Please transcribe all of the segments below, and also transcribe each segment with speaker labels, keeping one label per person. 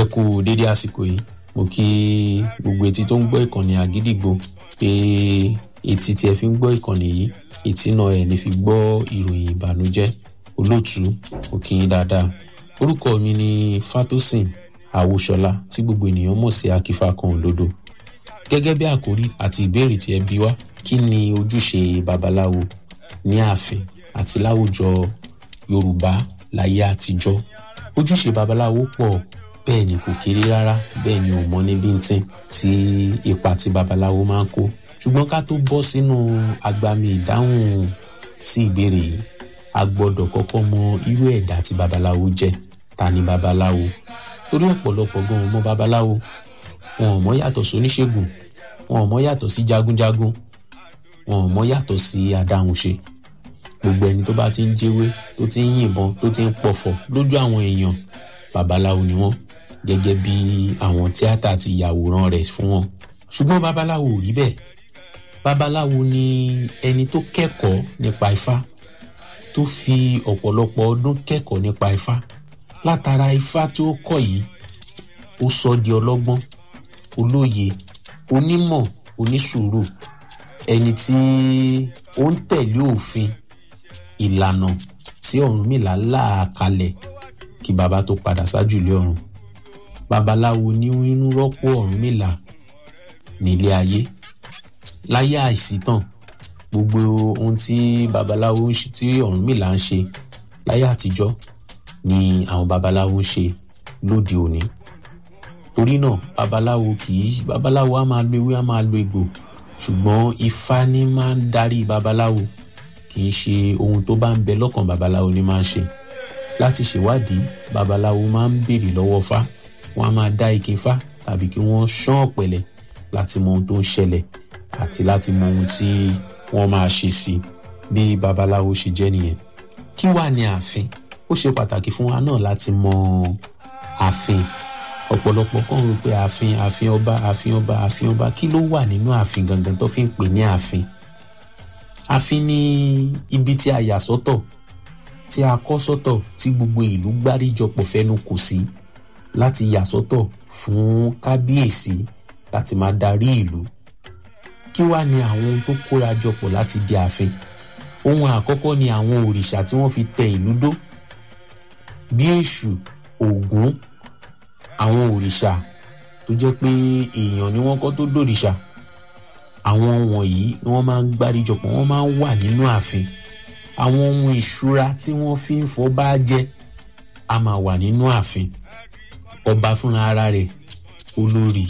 Speaker 1: Ẹ kú dédé àsìkò yìí. Mo kí gbogbo etí tó ń gbọ́ ìkànnì Àgídìgbo pé etí tí ẹ fi ń gbọ́ ìkànnì yìí, etí náà ẹ ní fi gbọ́ ìròyìn ìbànújẹ́. Olóòtú, mo kí yín dáadáa. Orúkọ mi ni Fatosin Àwòṣọlá tí gbogbo ènìyàn mọ̀ sí Akífákan Òdodo. Gẹ́gẹ́ bí àkórí àti ìbéèrè tí ẹ bi wá, kí ni ojúṣe babaláwo ní ààfin àti láwùjọ Yorùbá láyé àtijọ́? Ojúṣe babaláwo pọ̀, bẹ́ẹ̀ ni kò kéré rárá, bẹ́ẹ̀ ni ò mọ ní bíntín tí ipa tí babaláwo máa ń kó. Ṣùgbọ́n ká tó bọ́ sínú agbami ìdáhùn sí ìbéèrè yìí, a gbọ́dọ̀ kọ́kọ́ mọ irú ẹ̀dá tí babaláwo jẹ́. Ta ni babaláwo? Torí ọ̀pọ̀lọpọ̀ gan ò mọ babaláwo. Wọn ò mọ̀ yàtọ̀ sí oníṣègùn, wọn ò mọ̀ yàtọ̀ sí jagunjagun, wọn ò mọ̀ yàtọ̀ sí adáhunṣe. Gbogbo ẹni tó bá ti ń jẹ́wé, tó ti ń yìnbọn, tó ti ń pọ̀fọ̀ lójú àwọn èèyàn, babaláwo ni wọ́n, gẹ́gẹ́ bí àwọn tíátà ti yàwòrán rẹ̀ fún wọn. Ṣùgbọ́n babaláwo ò rí bẹ́ẹ̀. Babaláwo ni ẹni tó kẹ́kọ̀ọ́ nípa Ifá, tó fi ọ̀pọ̀lọpọ̀ ọdún kẹ́kọ̀ọ́ nípa Ifá. Látara Ifá tó kọ́ yìí, ó sọ di ọlọ́gbọ́n, olóye, onímọ̀, onísùúrù, ẹni tí ó ń tẹ̀lé òfin ìlànà tí Ọ̀rúnmìlà là kalẹ̀ kí baba tó padà sájùlé ọ̀run. Babaláwo ní ń rọ́pò Ọ̀rúnmìlà nílé ayé. Láyé àìsítàn, gbogbo ohun tí babaláwo ń ṣe, tí Ọ̀rúnmìlà ń ṣe láyé àtijọ́ ni àwọn babaláwo ń ṣe lóde òní. Torí náà babaláwo kì í, babaláwo á máa lo ewé, á máa lo egbò, ṣùgbọ́n Ifá ní máa ń darí babaláwo. Kì í ṣe ohun tó bá ń bẹ lọ́kàn babaláwo ni máa ń ṣe. Láti ṣèwádìí, babaláwo máa ń béèrè lọ́wọ́ Ifá. Wọ́n á máa dá ike Ifá tàbí kí wọ́n ṣán ọ̀pẹ̀lẹ̀ láti mọ ohun tó ń ṣẹlẹ̀ àti láti mọ ohun tí wọ́n máa ṣe sí. Bí babaláwo ṣe jẹ́ nìyẹn. Kí wà ní ààfin? Ó ṣe pàtàkì fún wa náà láti mọ ààfin. Ọ̀pọ̀lọpọ̀ kàn rò pé ààfin, ààfin ọba, ààfin ọba, ààfin ọba. Kí ló wà nínú ààfin gangan tó fi ń pè ní ààfin? Ààfin ni ibi tí a yà sọ́tọ̀, tí a kọ́ sọ́tọ̀, tí gbogbo ìlú gbáríjọpọ̀ fẹnu kò sí láti yà sọ́tọ̀ fún kábíyèsí láti máa darí ìlú. Kí wá ni àwọn ohun tó kóra jọpọ̀ láti di ààfin? Ohun àkọ́kọ́ ni àwọn òrìṣà tí wọ́n fi tẹ ìlú dó, bí Èṣù, Ògún, àwọn òrìṣà tó jẹ́ pé èèyàn ni wọ́n kọ́ tó dòrìṣà. Àwọn wọ̀nyí ni wọ́n máa ń gbáríjọpọ̀, wọ́n máa ń wà nínú ààfin. Àwọn ohun ìṣúra tí wọ́n fi ń fọba jẹ a máa wà nínú ààfin. Ọba fúnra ara rẹ̀, olórí,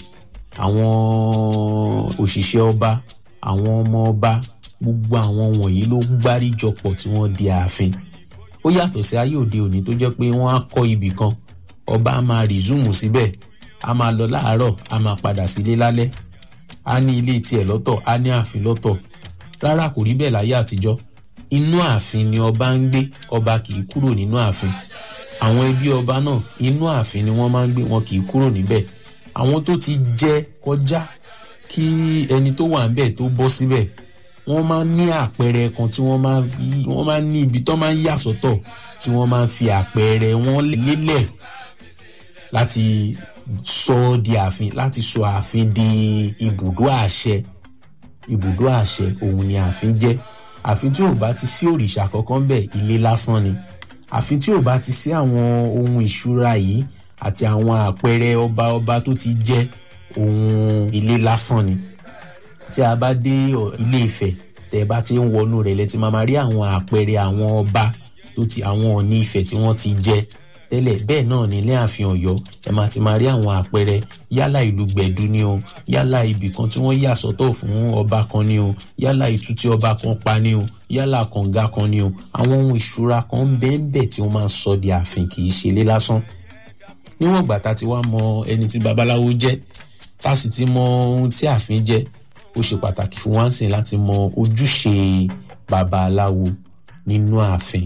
Speaker 1: àwọn òṣìṣẹ́ ọba, àwọn ọmọ ọba, gbogbo àwọn wọ̀nyí ló gbáríjọpọ̀ tí wọ́n di ààfin. Ó yàtọ̀ sí ayé òde òní tó jẹ́ pé wọ́n á kọ́ ibì kan, ọba á máa rìzúùmù síbẹ̀, á máa lọ láàárọ̀, á máa padà sílé lálẹ́, á ní ilé tiẹ̀ lọ́tọ̀, á ní ààfin lọ́tọ̀. Rárá, kò rí bẹ́ẹ̀ láyé àtijọ́. Inú ààfin ni ọba ń gbé, ọba kì í kúrò nínú ààfin. Àwọn ẹbí ọba náà, inú ààfin ni wọ́n máa ń gbé, wọn kì í kúrò níbẹ̀. Àwọn tó ti jẹ kọjá kí ẹni tó wà níbẹ̀ tó bọ́ síbẹ̀, wọ́n máa ń ní àpẹẹrẹ kan tí wọ́n máa ń ní ibi tó máa ń yà sọ́tọ̀ tí wọ́n máa ń fi àpẹẹrẹ wọn lélẹ̀ láti sọ ọ́ di ààfin, láti sọ ààfin di ibùdó àṣẹ. Ibùdó àṣẹ òun ni ààfin jẹ́. Ààfin tí ò bá ti sí òrìṣà kankan ńbẹ̀, ilé lásán ni. Ààfin tí ò bá ti sí àwọn ohun ìṣúra yìí àti àwọn àpẹẹrẹ ọba ọba tó ti jẹ́, ohun ilé lásán ni. Tí a bá dé Ilé Ifẹ̀, tẹ́ ẹ bá ti ń wọnú rẹ̀ lẹ ti máa rí àwọn àpẹẹrẹ àwọn ọba tó ti, àwọn Ọọ̀ni Ifẹ̀ tí wọ́n ti jẹ tẹ́lẹ̀. Bẹ́ẹ̀ náà ní ilé ààfin Ọ̀yọ́, ẹ máa ti máa rí àwọn àpẹẹrẹ, yálà ìlú Gbẹ̀du ni o, yálà ibì kan tí wọ́n yà sọ́tọ̀ fún ọba kan ni o, yálà ìtú tí ọba kan pa ni o, yálà kànga kan ni o. Àwọn ohun ìṣúra kan ń bẹ ń bẹ tí wọ́n máa ń sọ di ààfin, kì í ṣe ilé lásán. Níwọ̀n ìgbà tá ti wá mọ ẹni tí babaláwo jẹ́, tá sì ti mọ ohun tí ààfin jẹ́, ó ṣe pàtàkì fún wa ń sìn láti mọ ojúṣe babaláwo nínú ààfin.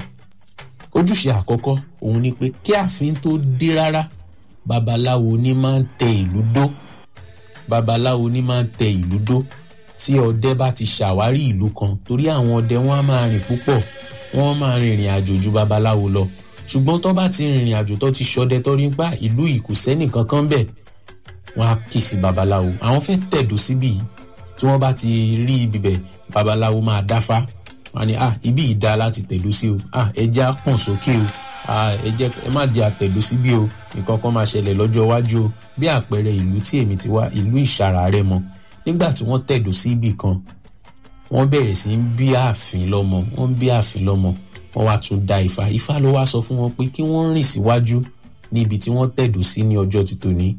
Speaker 1: Ojúṣe àkọ́kọ́ òun ni pé kí ààfin tó dé rárá, babaláwo ní máa ń tẹ ìlú dó. Babaláwo ní máa ń tẹ ìlú dó. Tí ọdẹ bá ti ṣàwárí ìlú kan, torí àwọn ọdẹ wọn á máa rìn púpọ̀, wọ́n máa rìnrìn àjò ju babaláwo lọ. Ṣùgbọ́n tó bá ti rìnrìn àjò, tó ti ṣọdẹ, tó rí pa ìlú yìí kò sẹ́nì kankan bẹ̀, wọ́n á kì sí babaláwo, àwọn fẹ́ tẹ̀dó síbí yìí. Tí wọ́n bá ti rí ibi bẹ̀, babaláwo máa dáfá. Wọ́n á ní, "Ah, ibi yìí dáa láti tẹ̀dó sí o. Ah, ẹ jẹ́ á pọ̀n sókè o. Ah, ẹ jẹ́ ẹ má jẹ́ àtẹ̀dó síbí o, nǹkan kan máa ṣẹlẹ̀ lọ́jọ́ iwájú o." Bí àpẹẹrẹ, ìlú tí èmi ti wá, ìlú Ìṣàrà Rẹ́mọ, nígbà tí wọ́n tẹ̀dó sí ibì kan, wọ́n bẹ̀rẹ̀ sí í bí ààfin lọ́mọ, wọ́n bí ààfin lọ́mọ. Wọ́n wá tún da Ifá. Ifá ló wá sọ fún wọn pé kí wọ́n rìn síwájú níbi tí wọ́n tẹ̀dó sí ní ọjọ́ ti tòní.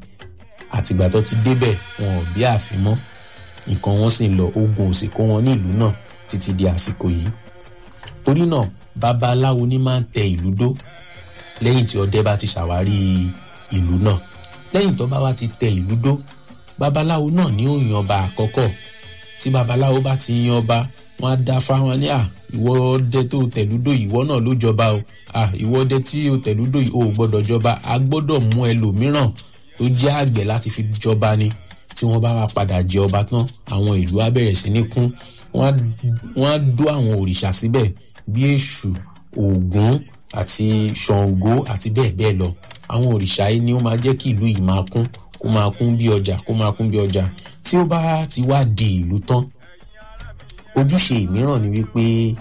Speaker 1: Àtìgbà tó ti débẹ̀, wọn ò bí ààfin mọ́, nǹkan wọn sì ń lọ, ogun ò sì kó wọn ní ìlú náà títí di àsìkò yìí. Torí náà, babaláwo ní máa ń tẹ ìlú dó lẹ́yìn tí ọdẹ bá ti ṣàwárí ìlú náà. Lẹ́yìn tó bá wá ti tẹ ìlú dó, babaláwo náà ní ó yan ọba àkọ́kọ́. Tí babaláwo bá ti yan ọba, wọn á dá fáwọn ní, "À, ìwọ ọdẹ tó tẹ̀lúdó, ìwọ náà ló jọba o. À, ìwọ ọdẹ tí o tẹ̀lúdó yìí, o ò gbọ́dọ̀ jọba, a gbọ́dọ̀ mú ẹlòmíràn tó jẹ́ àgbẹ̀ láti fi jọba ni." Tí wọ́n bá wá padà jẹ ọba tán, àwọn ìlú á bẹ̀rẹ̀ sí ní kún. Wọ́n á dó àwọn òrìṣà síbẹ̀ bí Èṣù, Ògún àti Ṣàngó àti bẹ́ẹ̀ bẹ́ẹ̀ lọ. Àwọn òrìṣà yìí ni ó máa jẹ́ kí ìlú yìí máa kún, kó máa kún bí ọjà, kó máa kún bí ọjà. Tí ó bá ti wá di ìlú tán, ojúṣe mìíràn ni wípé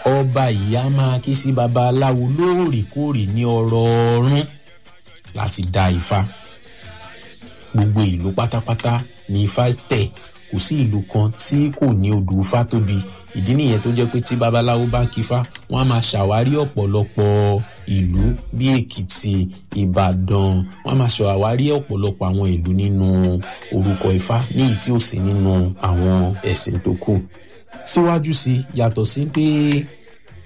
Speaker 1: ọba yìí á máa ké sí babaláwo lóòrèkóòrè ní ọrọọrún láti dá Ifá. Gbogbo ìlú pátápátá ni Ifá tẹ̀, kò sí ìlú kan tí kò ní odù Ifá tóbi. Ìdí nìyẹn tó jẹ́ pé tí babaláwo bá ń kífá, wọ́n á máa ṣàwárí ọ̀pọ̀lọpọ̀ ìlú bí Èkìtì, Ìbàdàn. Wọ́n á máa ṣàwárí ọ̀pọ̀lọpọ̀ àwọn ìlú nínú orúkọ Ifá ní èyí tí ò sí nínú àwọn ẹ̀sìn tó kù. Síwájú sí, yàtọ̀ sí pé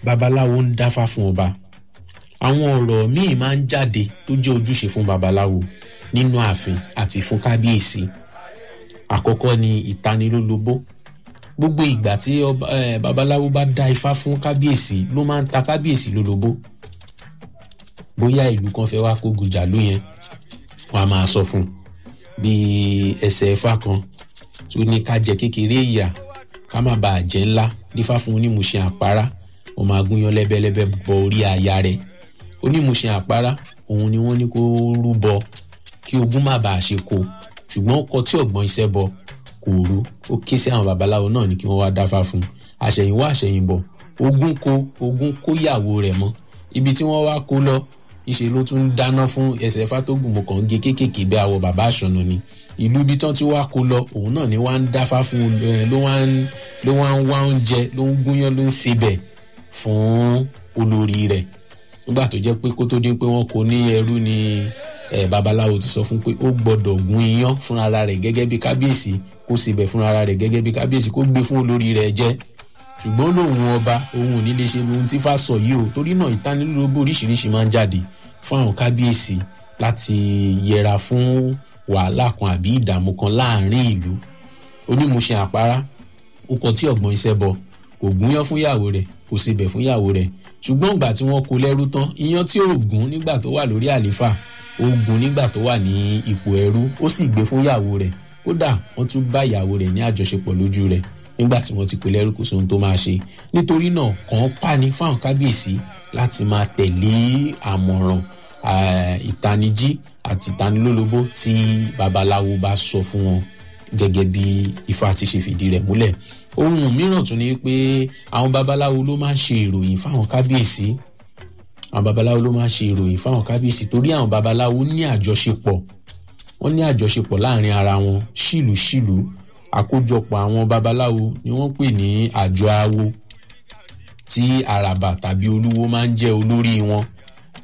Speaker 1: babaláwo ń dáfá fún ọba, àwọn ọ̀rọ̀ míì máa ń jáde tó jẹ́ ojúṣe fún babaláwo nínú ààfin àti fún kábíyèsí. Àkọ́kọ́ ni ìtanilólobó. Gbogbo ìgbà tí babaláwo bá dá ifá fún kábíyèsí ló máa ń ta kábíyèsí lólobó. Bóyá ìlú kan fẹ́ wá kógun jà ló yẹn, wọ́n á máa sọ fún un bí ẹsẹ̀ ifá kan tó ní ká jẹ kékeré ìyà ká má bàa jẹ ńlá, dífá fún onímùṣin àpárá, ó máa gúnyán lẹ́bẹ́lẹ́bẹ́ bọ orí aya rẹ̀. Onímùṣin àpárá, òun ni wọ́n ní kó rúbọ kí ogun má bàa ṣe kó, ṣùgbọ́n ó kọ tí ọ̀gbọ́n iṣẹ́ bọ, kò rú. Ó ké sí àwọn babaláwo náà ní kí wọ́n wá dáfá fún un. Àṣẹ̀yìnwá àṣẹ̀yìnbọ̀, ogun kó, ogun kó yàwó rẹ̀ mọ́. Ibi tí wọ́n wá kó lọ, ìṣe ló tún ń dáná fún ẹsẹ̀ fátógùn. Mo kàn ń gé kéékèèké bí awọ bàbá àṣọnà ni. Ìlú ibi tán tí wàá kó lọ, òun náà ni wàá ń dáfá fún ẹ, ló wá ń wá oúnjẹ, ló ń gúnyán, ló ń sebẹ̀ fún olórí rẹ̀, nígbà tó jẹ́ pé kó tó dé pé wọ́n kó ní ẹrú ni ẹ babaláwo ti sọ fún pé ó gbọ́dọ̀ gún iyán fúnra rẹ̀ gẹ́gẹ́ bí kábíyèsí, kó sebẹ̀ fúnra rẹ̀ gẹ́gẹ́ bí kábíyèsí, kó gbé fún olórí rẹ̀ jẹ. Ṣùgbọ́n lòun ọba, òun ò ní lè ṣe ohun tí fà sọ yìí o. Torí náà, ìtanilólobó oríṣiríṣi máa ń jáde fún àwọn kábíyèsí láti yẹra fún wàhálà kan àbí ìdààmú kan láàrin ìlú. Onímùṣin àpárá, ó kọ tí ọ̀gbọ́n iṣẹ́ bọ, kò gúnyán fún ìyàwó rẹ̀, kò sebẹ̀ fún ìyàwó rẹ̀. Ṣùgbọ́n ìgbà tí wọ́n kó lẹ́rú tán, iyán tí ó gún nígbà tó wà lórí àléfà, ó gún nígbà tó wà ní ipò ẹrú, ó sì gbé fún ìyàwó rẹ̀. Kódà, wọ́n tún bá ìyàwó rẹ̀ ní àjọṣepọ̀ lójú rẹ̀ nígbà tí wọ́n ti kó lẹ́rú. Kò sóhun tó máa ṣe. Nítorí náà, kàn pa ni fáwọn kábíyèsí láti máa tẹ̀lé àmọ̀ràn, ìtanijí àti ìtanilólobó tí babaláwo bá sọ fún wọn gẹ́gẹ́ bí Ifá ti ṣe fìdí rẹ̀ múlẹ̀. Ohun mìíràn tún ni pé àwọn babaláwo ló máa ń ṣe ìròyìn fáwọn kábíyèsí. Àwọn babaláwo ló máa ń ṣe ìròyìn fáwọn kábíyèsí torí àwọn babaláwo ní àjọṣepọ̀, wọ́n ní àjọṣepọ̀ láàrin ara wọn sílùú sílùú. Àkójọpọ̀ àwọn babaláwo ni wọ́n pè ní àjọ awo, tí àràbà tàbí olúwo máa ń jẹ́ olórí wọn.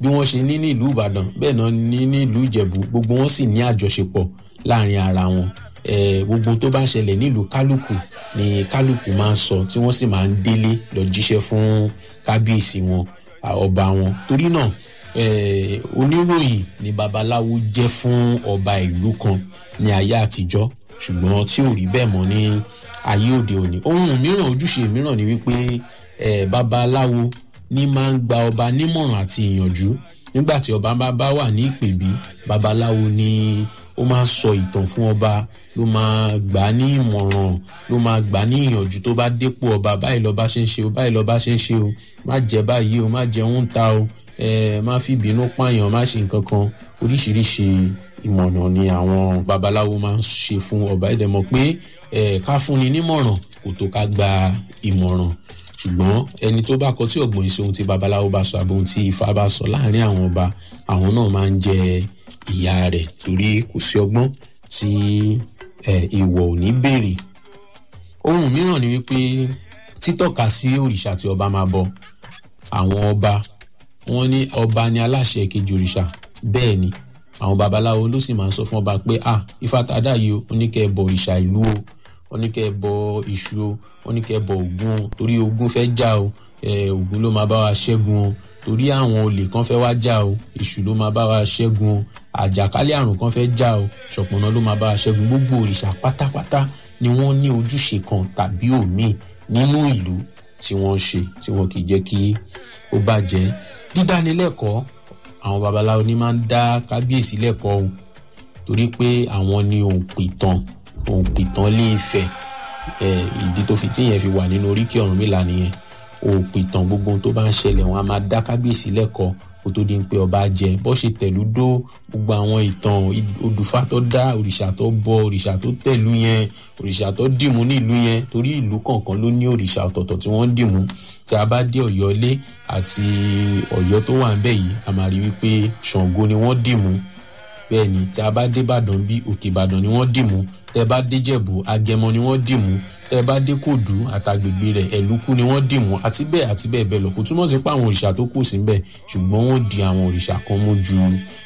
Speaker 1: Bí wọ́n ṣe ní nílùú Ìbàdàn, bẹ́ẹ̀ náà ní nílùú Ìjẹ̀bú. Gbogbo wọn sì ní àjọṣepọ̀ láàrin ara wọn. Gbogbo tó bá ń ṣẹlẹ̀ nílùú kálukú ni kálukú máa ń sọ, tí wọ́n sì máa ń délé lọ jíṣẹ́ fún kábíyèsí wọn, ọba wọn. Torí náà, oníròyìn ni babaláwo jẹ́ fún ọba ìlú kan ní ayé àtijọ́, ṣùgbọ́n tí ò rí bẹ́ẹ̀ mọ́ ní ayé òde òní. Ohun mìíràn, ojúṣe mìíràn ni wípé babaláwo ní máa ń gba ọba nímọ̀ràn àti ìyànjú nígbà tí ọba bá wà ní ìpèbí. Babaláwo ni ó máa ń sọ ìtàn fún ọba, ló máa gbà á ní ìmọ̀ràn, ló máa gbà á ní ìyànjú. Tó bá dépò ọba, báyìí lọ́ba ṣe ń ṣe o, báyìí lọ́ba ṣe ń ṣe o, má jẹ báyìí o, má jẹ ń ta o. Má fi ìbínú pààyàn, má ṣe nǹkan kan. Oríṣiríṣi ìmọ̀ràn ni àwọn babaláwo máa ń ṣe fún ọba. Ẹ dẹ̀ mọ̀ pé ká fúnni nímọ̀ràn kò tó ká gba ìmọ̀ràn, ṣùgbọ́n ẹni tó bá kọ tí ọ̀gbọ́n ìṣe ohun tí babaláwo bá sọ àbí ohun tí Ifá bá sọ láàrin àwọn ọba, àwọn náà máa ń jẹ ìyà rẹ̀, torí kò sí ọgbọ́n tí ìwọ̀ ò ní béèrè. Ohun mìíràn ni wípé títọ́ka sí òrìṣà tí ọba máa bọ. Àwọn ọba, wọ́n ní ọba ni aláṣẹ kejì òrìṣà. Bẹ́ẹ̀ ni àwọn babaláwo ló sì máa ń sọ fún ọba pé Ifá tá a dá yìí o, ó ní kẹ́ ẹ bọ òrìṣà ìlú o, ó ní kẹ́ ẹ bọ Èṣù o, ó ní kẹ́ ẹ bọ Ògún o, torí Ògún fẹ́ jà o, Ògún ló máa bá wa ṣẹ́gun o, torí àwọn olè kan fẹ́ wá jà o, Èṣù ló máa bá wa ṣẹ́gun o, àjàkálẹ̀ àrùn kan fẹ́ jà o, Ṣọ̀pọ̀nná ló máa bá wa ṣẹ́gun. Gbogbo òrìṣà pátápátá ni wọ́n ní ojúṣe kan tàbí òmíì nínú ìlú tí wọ́n ń ṣe, tí wọ́n kì í jẹ́ kí ó bàjẹ́. Dídánilẹ́kọ̀ọ́, àwọn babaláwo ní máa ń dá kábíyèsí lẹ́kọ̀ọ́ o, torí pé àwọn ni òǹpìtàn, òǹpìtàn lé Ifẹ̀. Ìdí tó fi tíyẹn fi wà nínú oríkì Ọ̀rúnmìlà nìyẹn. Òǹpìtàn, gbogbo ohun tó bá ń ṣẹlẹ̀, wọn a máa dá kábíyèsí lẹ́kọ̀ọ́ kó tó di pé ọba jẹ. Bó ṣe tẹ̀lú dó gbogbo àwọn ìtàn odùfá tó dá, òrìṣà tó bọ, òrìṣà tó tẹ̀lú yẹn, òrìṣà tó dìmú nílùú yẹn, torí ìlú kọ̀ọ̀kan ló ní òrìṣà ọ̀tọ̀ọ̀tọ̀ tí wọ́n ń dìmú. Tí a bá dé Ọ̀yọ́ ilé àti Ọ̀yọ́ tó wà ńbẹ̀ yìí, a máa rí wípé Ṣàngó ni wọ́n dìmú. Bẹ́ẹ̀ ni tí a bá dé Ìbàdàn bí, Òkè Ìbàdàn ni wọ́n dìmú. Tẹ́ bá dé Jẹ̀bú, Agẹmọ ni wọ́n dìmú. Tẹ́ bá dé Kòdú àtàgbègbè rẹ̀, Ẹ̀lúkú ni wọ́n dìmú, àti bẹ́ẹ̀ àti bẹ́ẹ̀ bẹ́ẹ̀ lọ. Kò túmọ̀ sí pé àwọn òrìṣà tó kù síbẹ̀, ṣùgbọ́n wọ́n di àwọn òrìṣà kan mú ju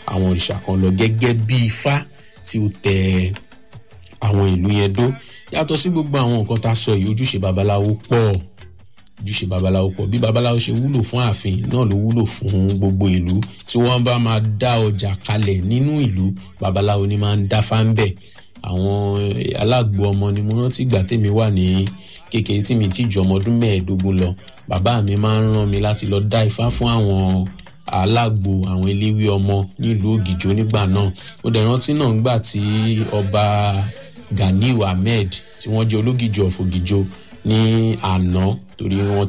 Speaker 1: àwọn òrìṣà kan lọ, gẹ́gẹ́ bí Ifá tí ó tẹ àwọn ìlú yẹn dó. Yàtọ̀ sí gbogbo àwọn nǹkan tá a sọ yìí, ojúṣe babaláwo pọ̀. Ojúṣe babaláwo pọ̀. Bí babaláwo ṣe wúlò fún ààfin náà ló wúlò fún gbogbo ìlú. Tí wọ́n bá máa dá ọjà kalẹ̀ nínú ìlú, babaláwo ni máa ń dá fáńbẹ̀. Àwọn alágbo ọmọ ni mo rántí ìgbà tèmi wà ní kékeré tí mi ti ju ọmọ ọdún 25 lọ. Bàbá mi máa ń rán mi láti lọ dá ifá fún àwọn alágbo, àwọn eléwé ọmọ nílùú Ògìjó nígbà náà. Mo dẹ̀ rántí náà nígbà tí ọba Ganiu Ahmed tí wọ́n jẹ́ Ológìjó of Ògìjó ní àná, torí wọ́n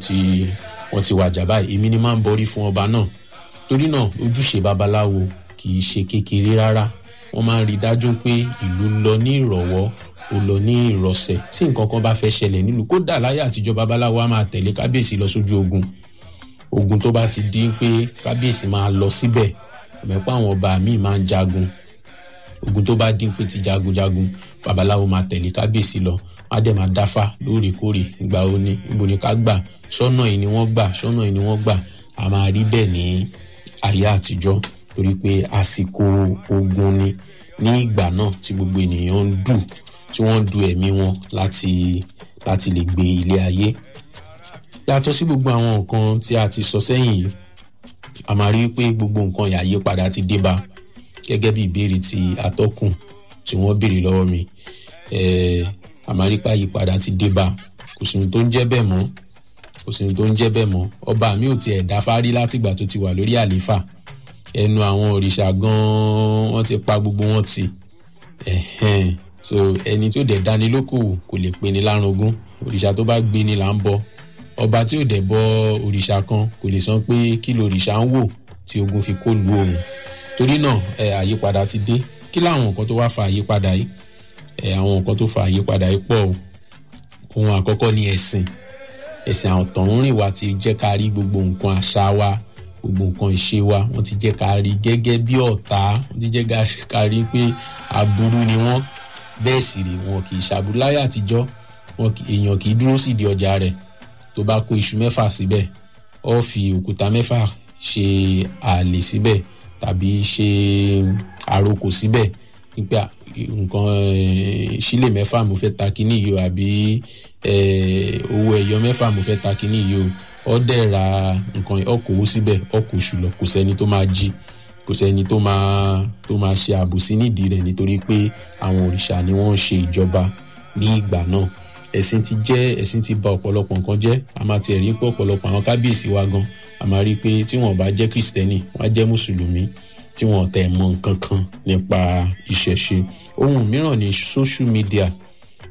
Speaker 1: ti wàjà báyìí, èmi ni máa ń borí fún ọba náà. Torí náà ojúṣe babaláwo kì í ṣe kékeré rárá. Wọ́n máa ń rí dájú pé ìlú lọ ní ìrọ̀wọ́, ó lọ ní ìrọ̀sẹ̀. Tí nǹkan kan bá fẹ́ ṣẹlẹ̀ nílùú, kódà láyé àtijọ́, babaláwo á máa tẹ̀lé kábíyèsí lọ sójú ogun. Ogun tó bá ti di pé kábíyèsí máa lọ síbẹ̀, mẹ́pọ̀ àwọn ọba míì máa ń jagun. Ogun tó bá dín pé ti jagunjagun, babaláwo máa tẹ̀lé kábíyèsí lọ. Á dẹ̀ máa dáfá lóòrèkóòrè. Ìgbà wo ni, ibo ni ká gbà, sọ́nà yìí ni wọ́n gbà, sọ́nà yìí ni wọ́n gbà. A máa rí bẹ́ẹ̀ ní ayé àtijọ́, torí pé àsìkò ogun ni ní ìgbà náà tí gbogbo ènìyàn ń dù, tí wọ́n ń du ẹ̀mí wọn láti lè gbé ilé ayé. Yàtọ̀ sí gbogbo àwọn nǹkan tí a ti sọ sẹ́yìn yìí, a máa rí pé gbogbo nǹkan ìyàyípadà ti dé bá, gẹ́gẹ́ bí ìbéèrè tí atọ́kùn tí wọ́n béèrè lọ́wọ́ mi. A máa rí pé àyípadà ti dé bá. Kò sí ohun tó ń jẹ́ bẹ́ẹ̀ mọ́. Kò sí ohun tó ń jẹ́ bẹ́ẹ̀ mọ́. Ọba mi ò tiẹ̀ dáfárí látìgbà tó ti wà lórí àlééfà. Ẹnu àwọn òrìṣà gan-an wọ́n ti pa gbogbo wọn tì. So ẹni tó dẹ̀ dání lókòwò kò lè pe ni lárugún. Òrìṣà tó bá gbé ni là ń bọ. Ọba tí ò dẹ̀ bọ òrìṣà kan kò lè sọ pé kí lòrìṣà ń wò tí ogun fi kó lu òun. Torí náà àyípadà ti dé. Kí làwọn nǹkan tó wá fa àyípadà yìí? Àwọn nǹkan tó fa àyípadà yìí pọ̀ o. Ohun àkọ́kọ́ ni ẹ̀sìn. Ẹ̀sìn àtọ̀húnrìnwá ti jẹ́ ká rí gbogbo nǹkan àṣà wa, gbogbo nǹkan ìṣe wa, wọ́n ti jẹ́ ká rí gẹ́gẹ́ bí ọ̀tá, wọ́n ti jẹ́ ká rí pé aburú ni wọ́n. Bẹ́ẹ̀ sì rè, wọn kì í ṣàbúrú. Láyé àtijọ́, èèyàn kì í dúró sídìí ọjà rẹ̀. Tó bá kó iṣu 6 síbẹ̀, ó fi òkúta 6 ṣe àlè síbẹ̀ tàbí ṣe àrokò síbẹ̀, nípa nǹkan sílè 6 mo fẹ́ ta kíní yìí o, àbí owó ẹyọ 6 mo fẹ́ ta kíní yìí o. Ó dẹ̀ ra nǹkan, ó kó owó síbẹ̀, ó kó oṣù lọ. Kò sẹ́ni tó máa jí, kò sẹ́ni tó máa ṣe àbòsí nídìí rẹ̀, nítorí pé àwọn òrìṣà ni wọ́n ń ṣe ìjọba ní ìgbà náà. Ẹ̀sìn ti jẹ́, ẹ̀sìn ti bà ọ̀pọ̀lọpọ̀ nǹkan jẹ́. A máa tiẹ̀ rí pé ọ̀pọ̀lọpọ̀ àwọn kábíyèsí wa gan, a máa rí pé tí wọ́n bá jẹ́ Kristẹni, wọ́n á jẹ́ Mùsùlùmí, tí wọ́n tẹ̀ mọ̀ nǹkan kan nípa ìṣẹ̀ṣe. Ohun mìíràn ni social media.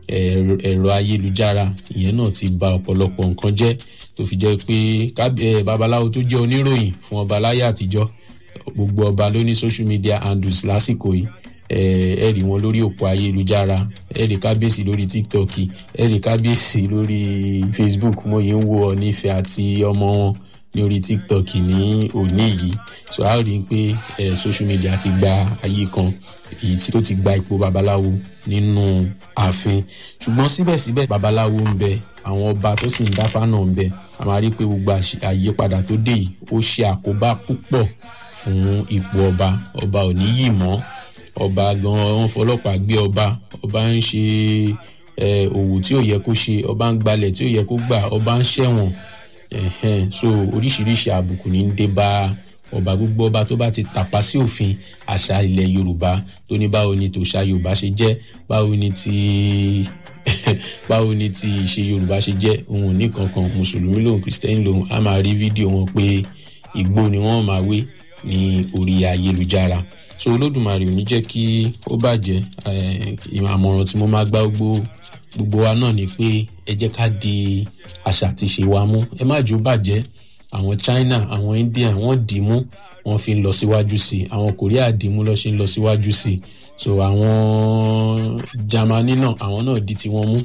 Speaker 1: Ẹ̀rọ ayélujára ìyẹn náà ti ba ọ̀pọ̀lọpọ̀ nǹkan jẹ́, tó fi jẹ́ pé babaláwo tó jẹ́ oníròyìn fún ọba láyé àtijọ́, gbogbo ọba ló ní social media handles lásìkò yìí. Ẹ rí wọn lórí òpó ayélujára, ẹ rí kábíyèsí lórí TikTok, ẹ rí kábíyèsí lórí Facebook. Mo yìí ń wo Ọọ̀ni Ifẹ̀ àti ọmọ wọn ní orí TikTok ní òní yìí. So a rí i pé social media ti gba ayé kan, èyí tó ti gba ipò babaláwo nínú ààfin. Ṣùgbọ́n síbẹ̀síbẹ̀ babaláwo ń bẹ, àwọn ọba tó sì ń dáfá náà ń bẹ. A máa rí i pé gbogbo àyípadà tó dé yìí, ó ṣe àkóbá púpọ̀ fún ipò ọba. Ọba ò ní yì mọ́, ọba gan-an wọ́n fọlọ́pàá gbé ọba, ọba ń ṣe òwò tí ò yẹ kó ṣe, ọba ń gbalẹ̀ tí ò yẹ kó gbà, ọba ń ṣẹ̀wọ̀n. So oríṣiríṣi àbùkù ní ń dé bá ọba. Gbogbo ọba tó bá ti tàpá sí òfin àṣà ilẹ̀ Yorùbá, tó ní báwo ni tòṣà Yorùbá ṣe jẹ́, báwo ni ti ìṣe Yorùbá ṣe jẹ́, òun ò ní kankan, mùsùlùmí lòun, kìrìsìtẹ́nì lòun, a máa rí fídíò wọn pé ìgbó ni wọ́n máa wé ní orí ayélujára. So Olódùmarè ò ní jẹ́ kí ó bàjẹ́. Àmọ̀ràn tí mo máa gbá gbogbo wa náà ni pé ẹ jẹ́ ká di àṣà àti ìṣe wa mú, ẹ má jò bàjẹ́. Àwọn China, àwọn India, wọ́n dì í mú, wọ́n fi ń lọ síwájú sí i. Àwọn Korea dì í mú lọ́ ṣe ń lọ síwájú sí i. So àwọn Germany náà, àwọn náà di tiwọn mú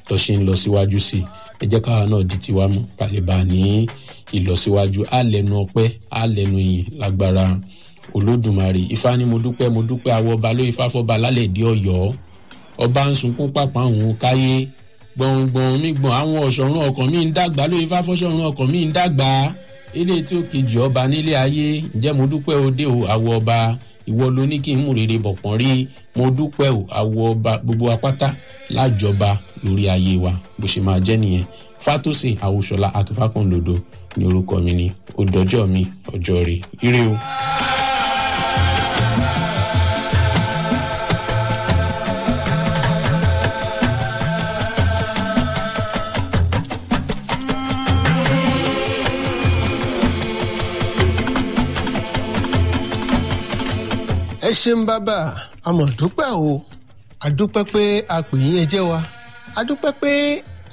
Speaker 1: lọ́ ṣe ń lọ síwájú sí i. Ẹ jẹ́ káwa náà di tiwa mú, ká lè bá a ní ìlọsíwájú. Á lẹ́nu ọpẹ́, á lẹ́nu ìyìn lágbára Olódùmarè. Ifá ni mo dúpẹ́, mo dúpẹ́ awọ ọba ló ifá fọba lálẹ́ ìdí Ọ̀yọ́. Ọba ń sunkún pàpà òun káyé gbọ̀ngbọ̀n mi gbọ̀n, àwọn ọ̀ṣọ̀run ọkàn mi ń dàgbà ló ifá fọ́ṣọ̀run ọkàn mi ń dàgbà, ilé tí ó kejì ọba nílé ayé. Ǹjẹ́ mo dúpẹ́ òde o àwọ̀ ọba, ìwọ ló ní kí n mú rere bọ̀pọ̀n rí. Mo dúpẹ́ o àwọ̀ ọba. Gbogbo apáta lájọba lórí ayé wa, bó ṣe máa jẹ́ nìyẹn. Fátòsìn Àwòṣọlá Akínfàkànlòdò ní orúkọ mi, ni ó dọjọ́ mi ọjọ́ rẹ̀, ire o.
Speaker 2: Ẹ ṣeun bàbá, a mọ̀ dúpẹ́ o. A dúpẹ́ pé a pè yín, ẹ jẹ́ wa. A dúpẹ́ pé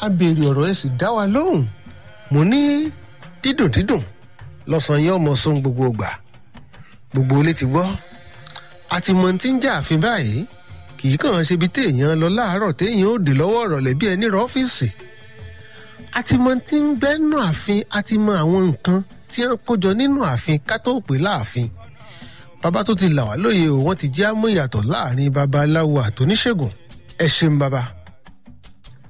Speaker 2: a béèrè ọ̀rọ̀, ẹ sì dá wa lóhùn. Mo ní dídùn dídùn lọ́sàn-án yẹn, ọmọ sóhun gbogbo ìgbà. Gbogbo ilé ti gbọ́, a ti mọ tí ń jẹ́ ààfin báyìí. Kì í kàn án ṣe ibi téèyàn lọ láàárọ̀ téèyàn ó dé lọ́wọ́ ọ̀rọ̀lẹ́ bí ẹni rọ ọ́fíìsì. A ti mọ tí ń gbẹ́nu ààfin, a ti mọ àwọn nǹkan tí wọ́n kó jọ nínú ààfin ká tó pè láàfin. Bàbá tó ti là wá lóye o, wọ́n ti jẹ́ àmú ìyàtọ̀ láàrin babaláwo àtòníṣègùn. Ẹ ṣeun bàbá.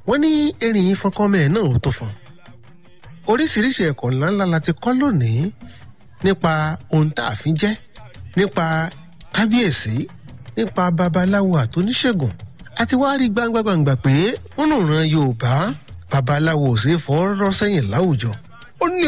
Speaker 2: Wọ́n ní erin yìí fọnkán mẹ́ẹ̀ náà ò tó fọn. Oríṣiríṣi ẹ̀kọ́ ńláńlá la ti kọ́ lónìí nípa ohun tá a fi jẹ́, nípa kábíyèsí, nípa babaláwo àtòníṣègùn. A ti wá rí gbangba gbangba pé nínú ìran Yorùbá, babaláwo ò ṣeé fọwọ́ rọ́ sẹ́yìn láwùjọ. Ó ní.